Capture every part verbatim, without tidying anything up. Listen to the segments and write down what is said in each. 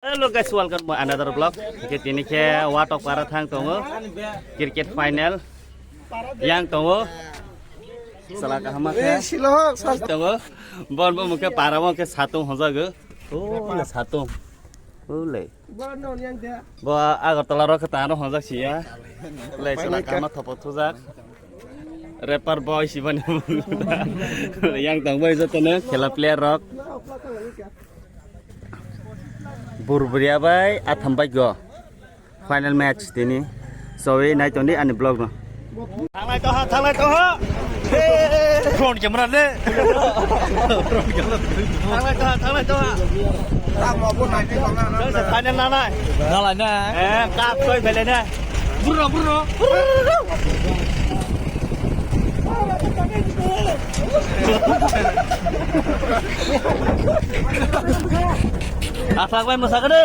Hello guys, welcome to another vlog. Oke, tini khe Watok para thang tongo. Cricket final yang tongo. Sala kahama khe. Tongo. Bon bo mukhe para bo khe satung hojago. Ole satung. Ole. Bo Agartala rok khe tano hojak siya. Lai sala kahama thopo thujak. Rapper boy sibani. Yang tong bai jotono khela player rok. Burburia bai atham bai go. Final match tini. Sowi nai toni ani vlog no. Thanglai toha, thanglai toha. Drone camera le. Thanglai toha, thanglai toha. Tamo bo nai toha na. Final na nai. Nalai na. Eh, cup soi bele na. Burro, burro. Athak bai mwsakha de.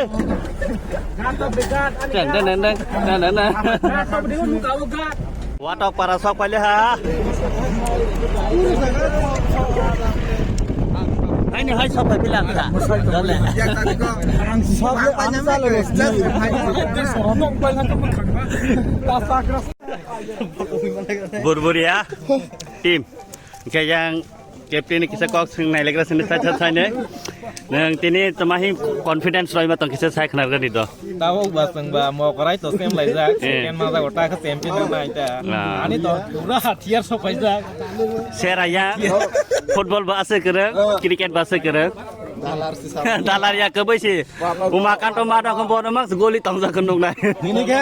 Deng, deng, deng, deng. Deng, deng, deng. Watok para sok paile ha. Aini hai sok pai bilang kha. Dole. Burburia team. Hingke yang captain ni kisa kok swng nailagra sini sai sai sai ne. Nang tini tamahi confidence roi ma tong kisa sai khnar gani do. Tabok ba swng ba mo korai to sem lai jak. Eh. Second ma jak ota kha champion na ita. Ah. Ani to pura hatiyar so pai jak. Sera ya. Football ba ase kere, cricket ba ase kere. Dalar ya kebai si. Umakanto ma dong bono mas goli tong jak nung nai. Ini ke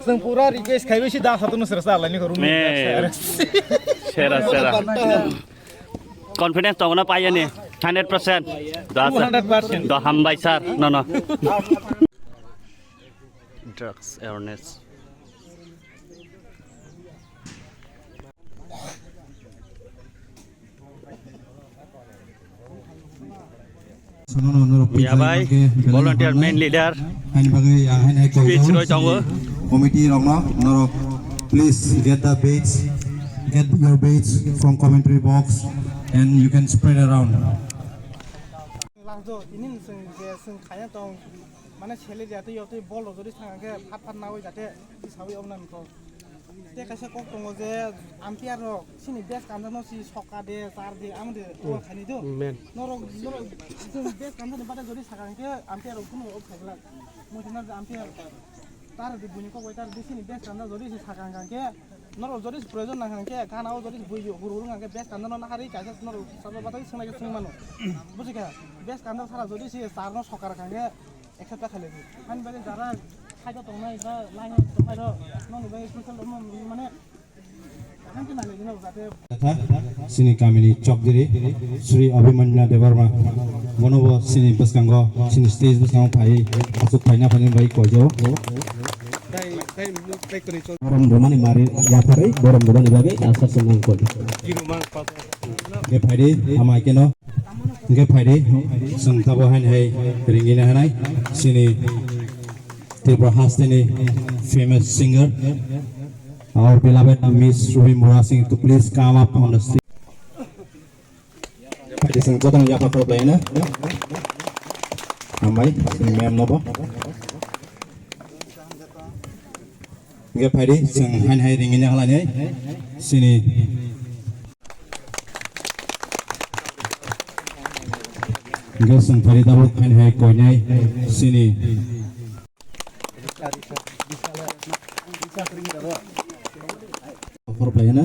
swng pura request khai bisi da satu nusra sa lai ni ko room. Eh. Sera, sera. Confidence tongna payani, hundred percent. Da, two hundred percent. Da hambai sir, no, no. Drugs awareness. Sono no norok Ya bai, volunteer main leader. Hain bagwi ya hain hai speech roi tongo. Committee rok no norok please get the badge, get your badge from commentary box and you can spread around. Langjo, ini swng je swng khaya tong, mane sele jate yotwi bol rok jodi sangkhe phat phat nawi jate sawi omna nukho. Tei kaisa kok tongo je umpire rok chini best kandar no si sokka de, char de, amo de, hmm, gol khaini do. Norok, norok, chini best kandar ni bade jodi sakang khe umpire rok phunu ok khaglak. Muchuna je umpire tar de buini kok bai tar de chini best kandar jodi si sakang kang khe norok jodi si proyojon nang kang khe gana o jodi si bui hur hur kang khe best kandar no nahari kaisa norok sabo batai swngnai khe swng mano. Bujikha? Best kandar sara jodi si char no sokka kang khe Ek hapta khalai di. Ani bagwi jara side-o tongnai ba line-o tongnai rok, nokni bagwi special omo mane, kaham khe nai lai di no, jate Tha, chini kamini chokdiri, Sri Abhimanyu Debbarma, bono bo chini bwskango, chini stage bwskango phai, aswk phaina phaini bai koijago. Borom romani mari yapharwi, borom romani bagwi asa se nang koi. Hingke phaidi, ama keno. Hingke phaidi, chwng tabo haini hai ringina hanai, chini Tripura hasteni famous singer, our beloved Miss Ruby Murasing to please come up on the stage. Phaidi chwng jotono yapha khorok laina. Hambai, chini ma'am nobo. Hingke phaidi, chwng haini hai ringina halani, chini. Hingke chwng phaidi tabuk haini hai koinai, chini. Offer paiyana.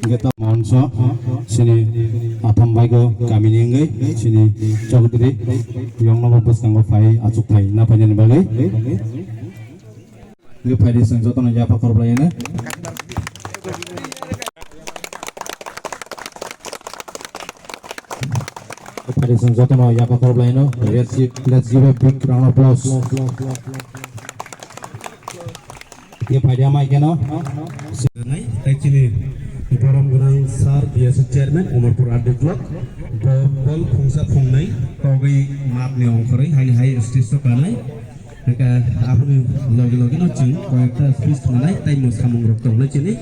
Hingke ta monso, chini atham baigo kamini wngwi, chini chokdiri, yongno bo bwskango phai, achuk phai, na phainani bagwi. Hingke phaidi chwng jotono yapha khorok laiyana. Phaidi chwng jotono yapha khorok laiyano. Let's give, let's give a big round of applause. Hingke phaidi amai keno. Nai, tei chini borom gwnang sir, B S C chairman, Omorpur R D block, bo bol phungsa phungnai, togwi matni ongkhorwi, haini hai stage o kanai. Hingke aboni loge loge no chwng koyekta speech khwnanai, tei mo samung rok tongnai chini.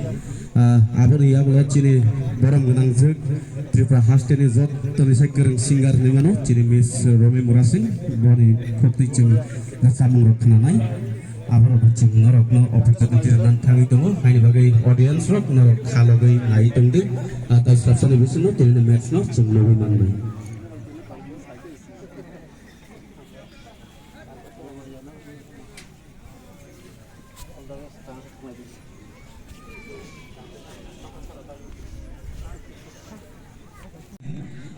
Ah, aboni yagulo chini borom gwnang jwk Tripura haste ni joto ni sai kwrwng singer hinwi mano chini Miss Romi Murasing, boni khwtwi chwng samung rok khwnanai. Aborok bo chwng norok no opportunity rwna thangwi tongo, haini bagwi audience rok norok khalogwi nai tongdi. Ah, tai swrapsani bisingo tini match no chwng nugwi mannai.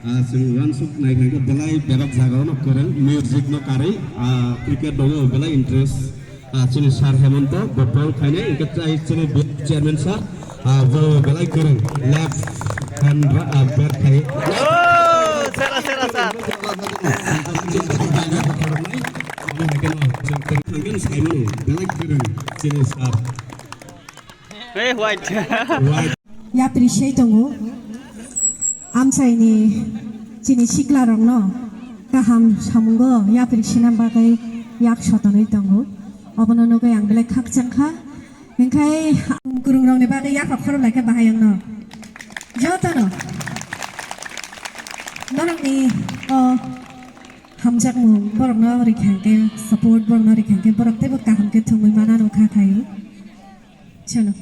Ah, chwng uansuk nai khe belai berak jaga no kwrwng, music no karwi, ah, cricket no belai interest. Ah, chini sir Hemonto, bo ball khainai, hingke chai chini chairman sir, ah, bo belai kwrwng, left hand, ah, bat khai. Oh, sera, sera, sir. Belai kwrwng chini sir. Hey, white. White. Yapri sei tongo. Amchaini chini siklarokno kaham samungo yapri sina bagwi yak sotonwi tongo. Obono nugwi ang belai khakchang kha. Hingkhai ang kwrwngrokni bagwi yapha khorok lai kha bahai wngno. Jotono. Norokni o hamjakmung borokno rikha hwnkhe, support borokno rikha hwnkhe, borok teibo kaham khe thwngwi manano kha khaio. Chalo.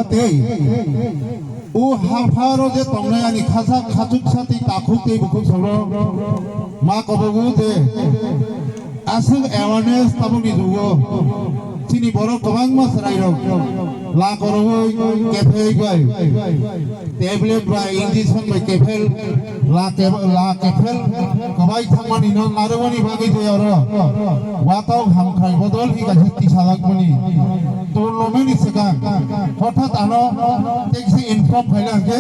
Tei o hapharo je tongnai ani khachak khachuk sati takhuk tei bukhuk soro ma kobogo je aswk awareness tabukni jugo chini borok kwbangma chwrairok la korogwi kephek bai tablet bai injection bai kephel la ke-, la kephel kwbai thangmani no narwkmani bagwi je oro watok hamkrai bodol hi kaisa tisalakmani tournament ni swkang hothat ano tei kisa inform khaina hwnkhe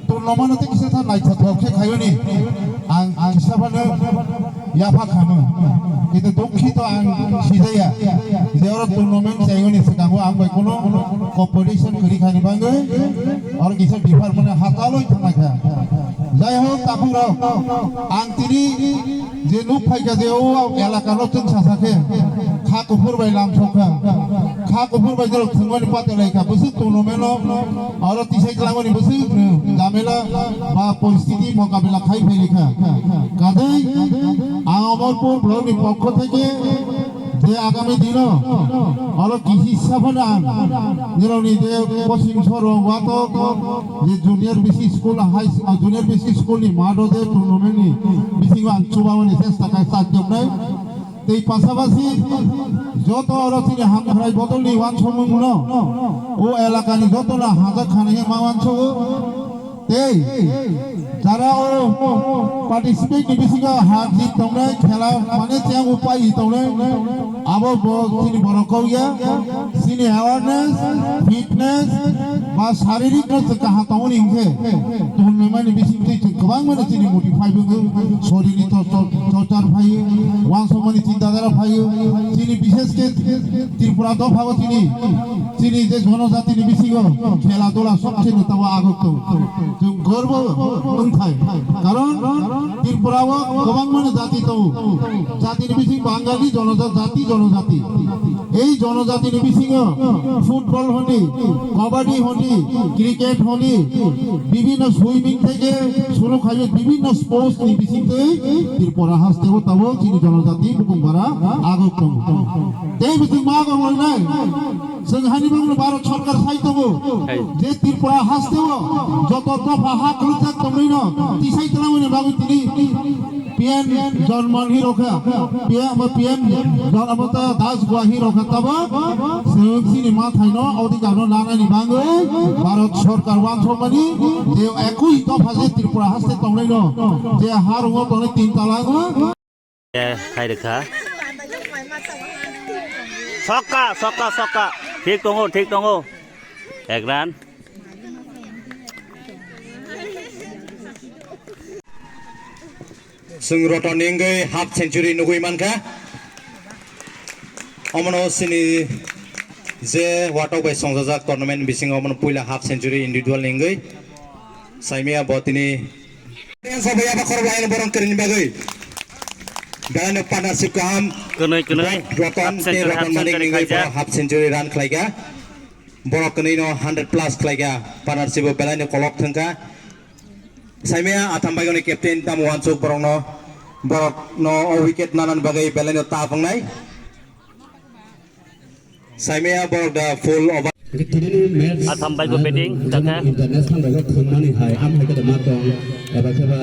tournament no tei kisa tha naithothok khe khayoni ang, ang kisa phano yapha khamo. Kintu dukhi to ang sijaya je oro tournament chaiyoni swkango ang bai kuno competition kwrwi khani bagwi oro kisa department hataloi thangnaikha. Jai hok, takhuk rok, ang tini je nuk phaikha je o elaka no chwng sasa khe kha kuphur bai lamsokha, kha kuphur bai jorok thwngmani patelaikha, bwswk tournament no oro tisai twlangmani bwswk jamela ba poristiti mokabila khai phaikha. Kadai ang Amarpur block ni pokho theke je agami dino oro kisi saphana ang nirokni je coaching soro watok je junior B C school, high school, junior B C school ni math o je tournament ni bisingo ang chubamani chesta khai chajoknai. Tei pasapasi joto oro chini hamkrai bodolni uansukmungno o elakani jotono hajak khanai ma uansugo. Tei jara o participate ni bisingo har jit tongnai, khela mane chayang upai tongnai, abo bo chini borok kok ya, chini awareness, fitness ba saririk no chwng kaham tongmani hwnkhe tournament ni bisingtwi chwng kwbangmano chini modify wngwi, sorini to-, to-, torchar phaio, uansukmani chinta dhara phaio, chini bishesh khe Tripura dophao chini, chini je jonojatini bisingo khela dula sobse no tamo agok tongo. Chwng gorbo wngthai. Karon Tripura o kwbangmani jati tongo. Jatini bising Bangali, jonojat-, jati, jonojati. Ei jonojatini bisingo football honi, kabaddi honi, cricket honi, bibhinno swimming theke suru khaye bibhinno sports ni bisingtwi Tripura hasteo tamo chini jonojati bukung bara agok tongo. Tei bising ma agok loinai, chwng hani bagwi Bharat Sarkar sai tongo je Tripura hasteo joto dopha ha kwlwkjak tongwino tisai twlangwini bagwi tini P M Jan Man Hero kha, P M, P M Jan Amata Das Gua Hero kha tabo, sini ma thaino audi gano nanani bangwi Bharat Sarkar wansokmani je ekui dopha je Tripura haste tongnaino, je harungo tongnai tin tala no. Eh, khai rikha. Sokka, sokka, sokka. Thik tongo, thik tongo. Ek run. Chwng Roton ni wngwi half century nugwi mankha. Omono chini je watok bai songjajak tournament bisingo omono puila half century individual ni wngwi saimaya bo tini. Audience bai abo khorok laino borok kwrwini bagwi. Belai no partnership kaham. Kwnwi, kwnwi. Roton half tei century, Roton half Manik century wngwi khaijak. Borok half century run khlaikha. Borok kwnwi no hundred plus khlaikha. Partnership o belai no kolok thangkha. Saimaya Atham Baigoni captain tamo wansuk borokno, borokno o wicket nanani bagwi belaino ta phangnai. Saimaya borok da full over. Atham Baigo batting, dakha. International level thangmani hai, am hai khe ma tong, eba khe ba,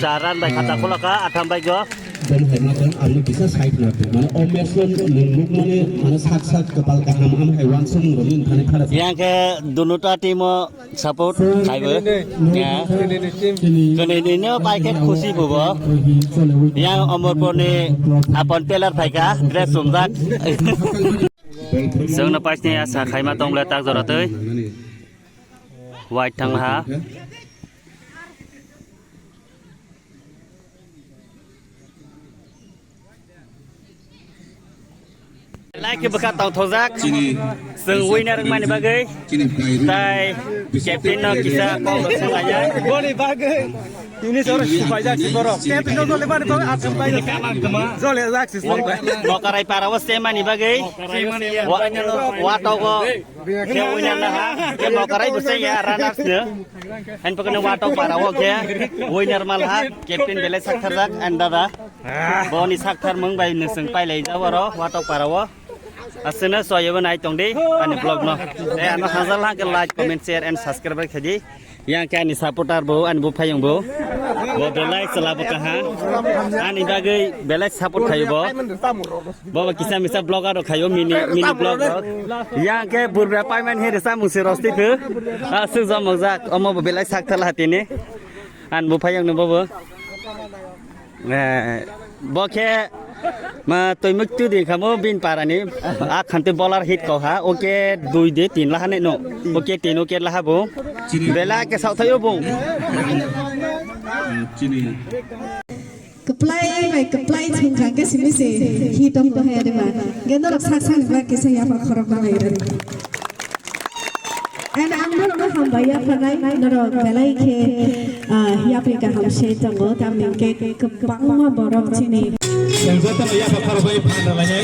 Char run bai khata khulaka, Atham Baigo. Bom hai ma tong, amni bisa side na tong. Mane o match no nung nuk mane, mane sak sak kapal kaham am hai wansuk roni thani thara. Yang khe dunuta team o Support khaibo. Ya. Kwnwi nino pai khe khusi bo bo. Yang Omorpurni apon player phaikha, dress sumjak. Chwngno paisni asa khaima tong le tak jora twi. White thang ha. Like khe bwkha tongthokjak. Chini chwng winner wngmani bagwi. Chini bai rw-, tai captain no kisa kok rw swng laijak. Boni bagwi. Ini soro supaijak si borok. Captain no jole mani bagwi atham bai. Jole jak si borok. Bokarai para o se mani bagwi. Wa-, watogo. Khe winner na ha, khe Bokarai bo se ya runners no. Hen pokno watok para o khe winner mal ha, captain belai sakthar jak and dada. Boni sakthar mung bai no sung pai lai ja waro watok para o. Aswkno soyebo nai tong di ani vlog no. Tei ano hajal ha khe like, comment, share and subscribe khai di. Yang khe ani supporter bo, ani buphayung bo. Bo belai chwla bo kaha. Ani bagwi belai support khayo bo. Bo bo kisa misa vlogger rok khayo, mini, mini vlog rok. Yang khe burba paiman he resa mungsi rosti khe. Ah, suk jam mojak. Omo bo belai sak thala hatini. Ani buphayung no bo bo. Eh, bo khe ma toimuk tu din khamo bin parani. A khante bowler hit kau ha. Oke dui de tin laha ne no. Oke tin oke laha bo. Bela ke sau thayo bo. Chini. Kwplai bai kwplai thwngkha khe simi se hit tong bo hai rima. Ge norok sak sak ni ba kisa yapha khorok na lai rani. And ang norokno hambai yapharnai, norok belai khe, ah, yapri kaham se tongo, tamni hwnkhe kwbangma borok chini. Chwng jotono yapha khorokbai phan rwlainai.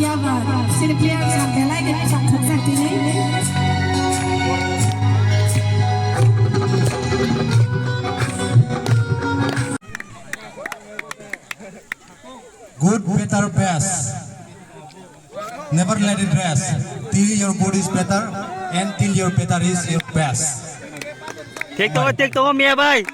Kya baat. Sini player sa belai ke sa thak sa tini. Good, better, best. Never let it rest till your good is better and till your better is your best. Thik tongo, thik tongo, Miya bhai.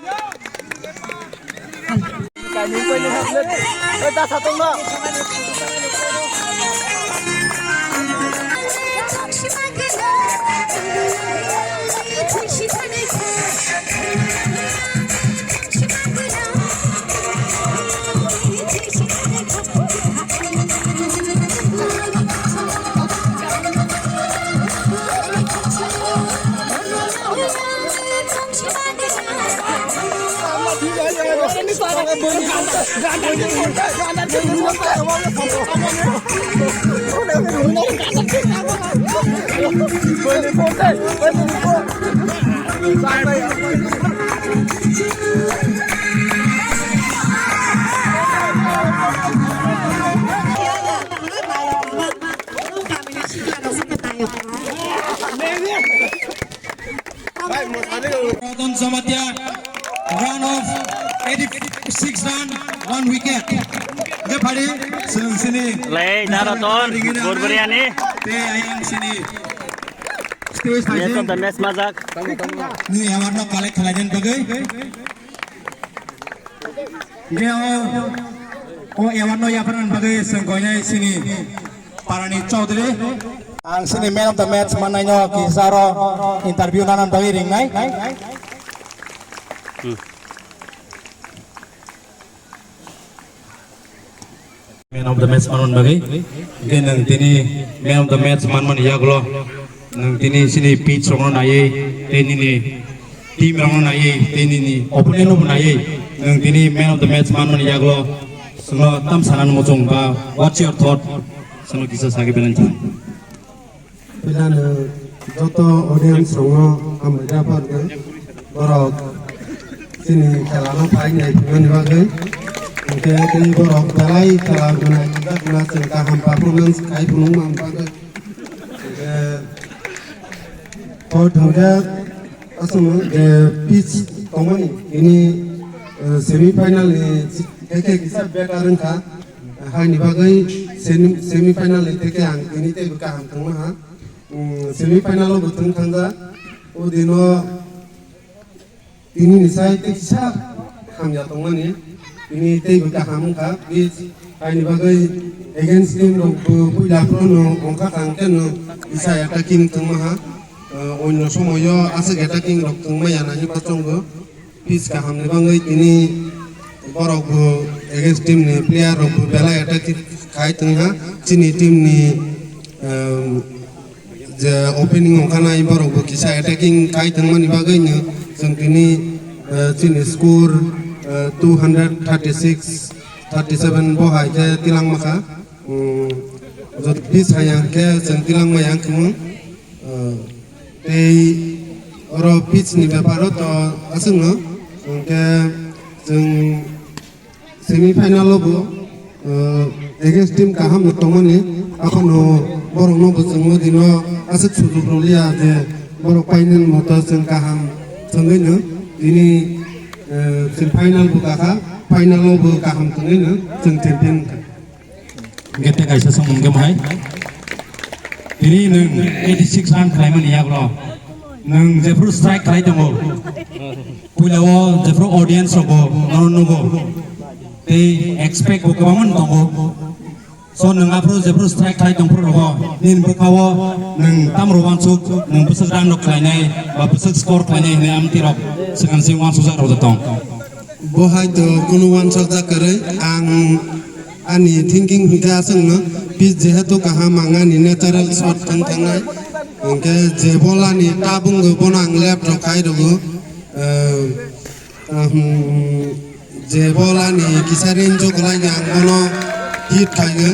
Ratan Jamatia, run of eighty-six run, one wicket. Nge phari, sini. Lei, Naraton, Burburiani. Te ayang sini. Stage match of the match majak. Ni award no collect khlai den bagwi. Nge o, o award no yapharnani bagwi chwng koinai sini parani Chaudhary. Ang sini man of the match mannaino kisa aro interview nanani bagwi ringnai. Man of the match manmani bagwi. Hingke nwng tini man of the match manmani yagulo nwng tini sini pitch rokno naiwi tei nini team rokno naiwi tei nini opponent rokno naiwi nwng tini man of the match manmani yagulo chwngno tam sanani muchung ba what's your thought? Chwngno kisa sagwi belai thang. Philaino joto audience rokno hambai da phardi. Borok chini khela no phai nai phimani bagwi. Hingke tei borok belai khela wngnai wngjak wngna chwng kaham performance khai phunukma bagwi. Hingke o thwngjak aswk je pitch tongmani tini, eh, semi final ni theke kisa better wngkha. Haini bagwi semi, semi final ni theke ang tini teibo kaham tongma ha. Mm, semi final o bo thwng thangjak. O dino tini ni sai tei kisa hamya tongmani. Tini teibo kaham wngkha. Pitch haini bagwi against team rok bo puila phuru no wngkha kang khe no kisa attacking tongma ha. Uh, onno somoyo aswk attacking rok tongma ya nani bachongo. Pitch kaham ni bagwi tini borok bo against team ni player rok bo belai attack khai tongha. Chini team ni, um, je opening ongkha nai borok bo kisa attacking khai tongmani bagwi no chwng tini, uh, chini score, uh, two hundred thirty six, thirty seven bo hai khe tilang makha. Um, jot pitch hai ang khe chwng tilang maya wng thwng. Uh, tei oro pitch ni beparo to aswkno, hwnkhe chwng semi final o bo, uh, against team kaham no tongmani, akhorno borokno bo chwng o dino aswk sujuk rwliya je borok painani moto chwng kaham thwngwi no tini, uh, chwng final bo kakha, final o bo kaham thwngwi no chwng champion wngkha. Hingke tei kaisa samung hingke mohai. Tini nwng eighty six run khlaimani yagulo nwng jephru strike khlai tongo. Puila o jephru audience rok bo nono nugo. Tei expect bo kwbangma tongo. So nwng aphru jephru strike khlai tongphru rogo nini bwkha o nwng tamro wansuk nwng bwswk run rok khlainai ba bwswk score khlainai hinwi amtwi rok swkang se wansukjak rok tong. Bo hai to kunu wansukjak kwrwi ang ani thinking hwnkhe aswkno pitch jehetu kaham ang ani natural shot thang thangnai. Hwnkhe je bol ani tabung bono ang left rok khai rwgo. Eh, ahum, je bol ani kisa range o kwlai ang bono hit khaigwi,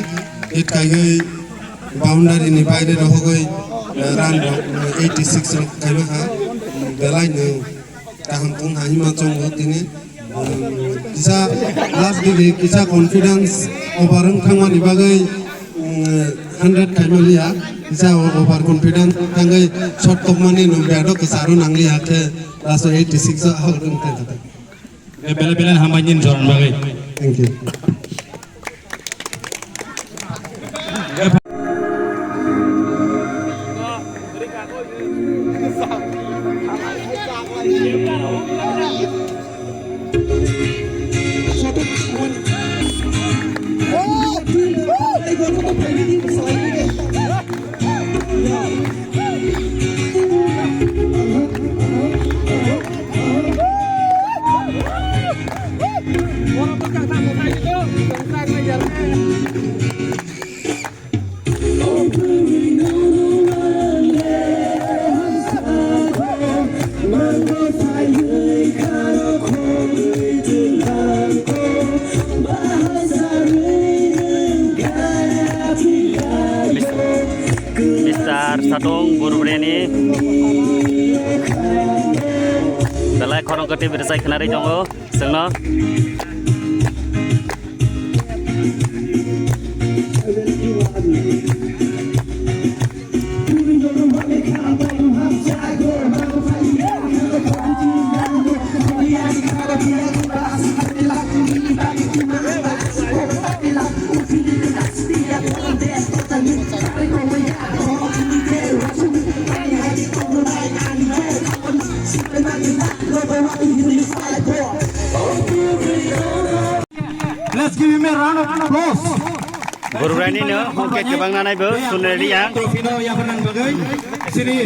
hit khaigwi boundary ni baire rohogwi, eh, run rok eighty six rok khaima ha. Belai no kaham tong hai ma chongo tini. Kisa last digi kisa confidence over wng thangmani bagwi, mm, hundred khaima liya. Kisa over confidence thangwi shot tokmani no bado kisa aro nangliya khe last o eighty six o out wng thangkha. Bele bele hambai nini joran bagwi. Thank you. Tatong Burbreni belai khorang kati birsai khnari tongo chwngno. Let's give him a round of applause. Burbrani no hongke kebang nanai bo Sunil Reang. Trophy no yaphanan bagwi sini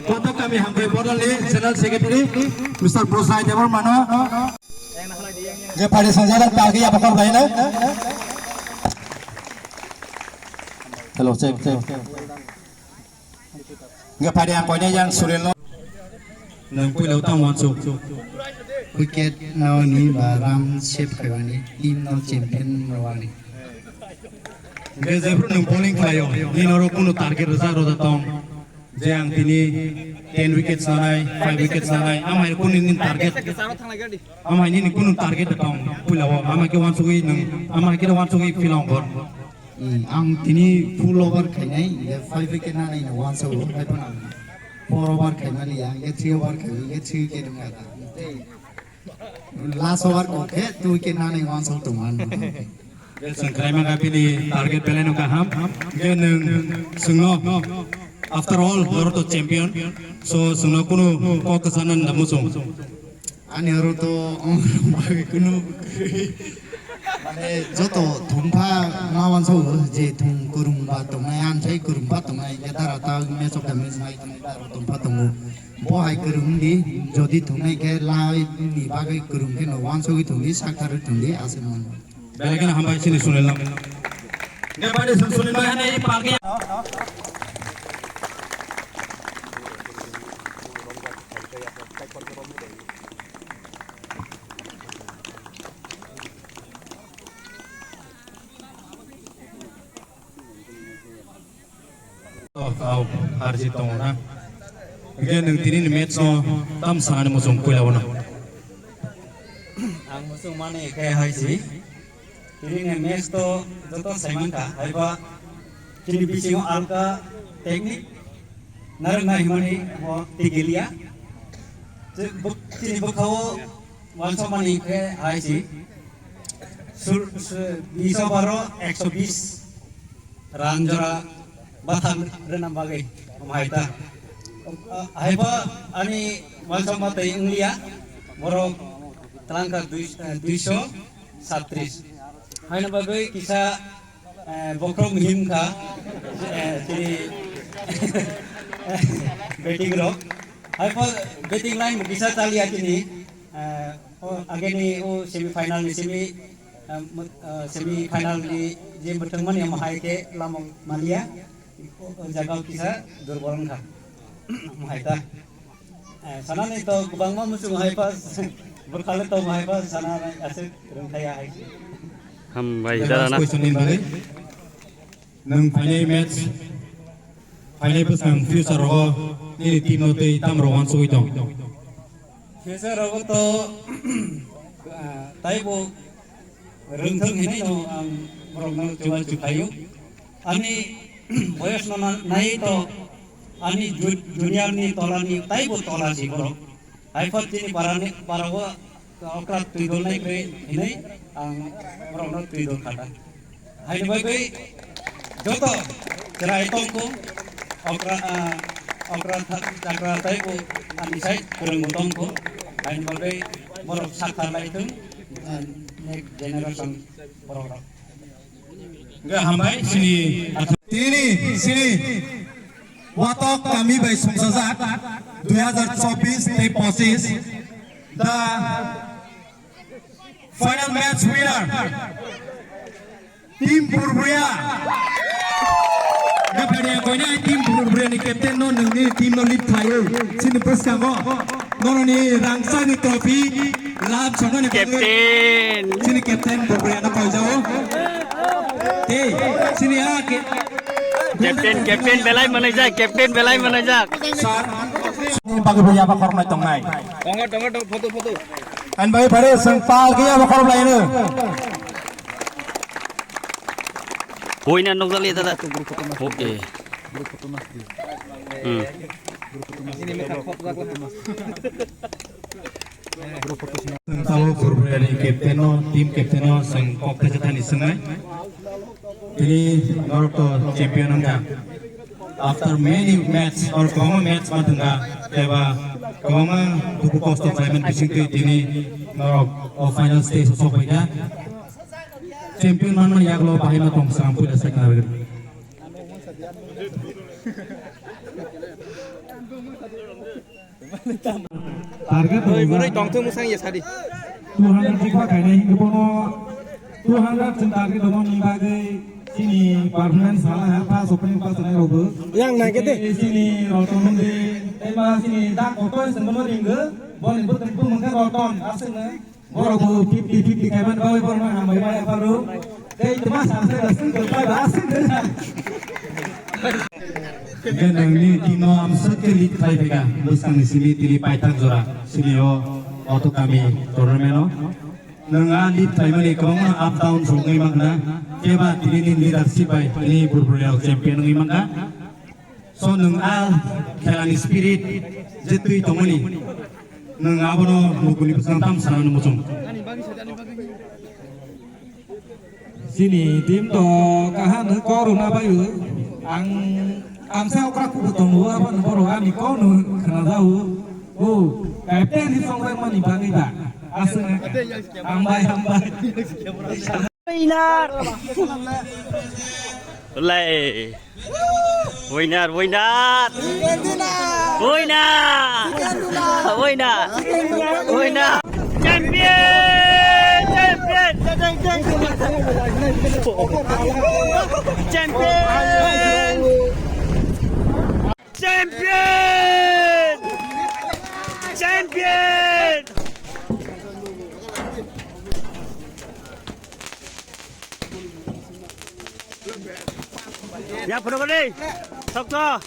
Kotok Kami Hambai Bodolni General Secretary Mister Brosai Debbarma no. Je padi sangjak pagi apa kau lain? Hello, check, check. Hingke phaidi ang koinai yang Surel no. Nang puila utang wansuk. Wicket no ni ba run save khaimani, team no champion rwani. Hingke jephru nang bowling khlaio, ni norok kunu target rwjak rwjak tong. Je ang tini ten wickets nanai, five wickets nanai, amai kunu ni target. Amai ni kunu target tong puila o, amai ke wansugwi nang, amai ke wansugwi field ong kor. Hmm, ang tini full over khainai, hingke five wicket nanai no wansao, hai phano ang four over khaimani, hingke three over khai, hingke three wicket wngkha. Last over kok khe two wicket nanai wansao tongmani. Chwng khlaima kha bini target belai no kaham, hingke nwng chwngno, after all, noro to champion, so chwngno kunu kok kwchana nda muchung. Ani oro to ongni bagwi kunu kwrwi. Mane joto thumphang ma wansao je thum kwrwngba tongnai, ansai kwrwngba tongnai, hingke dara ta match of the match nai tongnai, dara thumphang tongo. Bo hai kwrwng wngdi, jodi thungnai khe lai ni bagwi kwrwng khe no wansugwi thungdi, sakthar thungdi, aswk man. Belai kheno hambai chini Sunil no. Hingke bai de Sunil bai hane palki. Kau harjit tongo na. Hingke nwng tini ni match no tam sanani muchung puila bono. Ang muchung mani khe hai si. Tini ni match to joto saiman kha, haiba chini bisingo alka technique narwknai hwnmani bo tei geliya. Che-, bo-, chini bwkhao wansokmani khe hai si. Sur-, su-, biso baro, ekso bis. Run jora bathang rwna bagwi, omo hai ta. Ah, haiba ani wansokma tei wngliya, borok twlangkha dui, eh, duiso satris. Haino bagwi kisa, eh, bokhorok muhim kha, eh, chini batting rok. Haiba batting line bo kisa chaliya chini, eh, o ageni o semi final ni semi, eh, mw-, eh, semi final ni je mwthangmani omo hai khe lama maliya. O, o jaga o kisa durbol wngkha. Mohai ta. Eh, sanani to kwbangma muchung hai pa, bwrwkali to mohai pa sana aswk rwngthaya hai. Hambai, last dara na. Question ni bagwi. Nwng phainai match, phainai bwskang future rogo nini team no tei tam rok wansugwi tong? Future rogo to, ah, taibo rwngthwng hinwi no ang borokno chubachu khlaio. Ani boyosno na-, naiwi to ani ju-, junior ni tolani taibo tola si borok. Hai phano chini parani, parao okra twi dol nai kwrwi hinwi ang borokno twi dol kha ta. Haini bagwi joto chwrai tongkho, okra, ah, okra tha-, chakra taibo ani side kwrwngbo tongkho. Haini bagwi borok sakha lai thung, ah, next generation borok rok. Hwnkhe hambai chini tini chini Watok kami bai sumsajak dui hazar chobbish tei pochish the final match winner. Team Burbria. Gapadia koina team Burbria ni captain no nungni team no lead khlaio. Chini bwskango noroni rangchak ni trophy lab sonani captain. Chini captain Burbria no koijao. Tei chini a ke Captain, captain belai manajak, captain belai manajak. Sir, bagwi bo yaba khoroknai tongnai. Tongo, tongo, tongo, photo, photo. Ang bagwi phare seng pal khe yaba khorok laino. Hoina nokjali dada. Okay. Hmm. Tabo Purburyani captain no, team captain no, seng kok thaisa thani swngnai. Tini norok to champion wngkha. After many match or kwbangma match ma thwngkha, eba kwbangma dukhu kosto khlaimani bisingtwi tini norok o final stage o sokphaikha. Champion manmani yagulo bahai ma tong swnam puila sai khna rwgwi. Target Oi, tongo. Boroi tongthok mwsang ya sadi. Two hundred jikpa kainai hinwi bono two hundred chwng target tongo ni bagwi chini performance hala ha pass opening pass nai rogo. Yang nai kete. Chini Roton Mundi, tei ba chini dak kotor chwng bono ringo. Boni bwtwi bumung khe Roton, aswk nai. Borok bo fifty fifty khaimani bagwi borokno hambai bai yapharo. Tei twma sal se da swngchar pai ba swngchar. Hingke nangni team no amswk khe lead khlai phaikha bwskangni simi tini paithak jora simi o Auto Kami tournament o. Nwng a lead khlaimani kwbangma up down rok wngwi mankha. Khe ba tini ni leadership bai tini Purburyani champion wngwi mankha. So nwng a khelani spirit je twi tongmani nwng abono mukuni bwskango tam sanani muchung. Chini team to kaham no kok rwna bai o. Ang, ang sa okra kubu tongo, abono borok ani kok no khna jao. O, captain ni songjakmani bagwi ba. Aswk hambai, hambai. Winner! Lai. Winner, winner! Winner! Winner! Winner! Champion! Champion! Champion! Champion! Champion! Ya, photo kali. Sok to.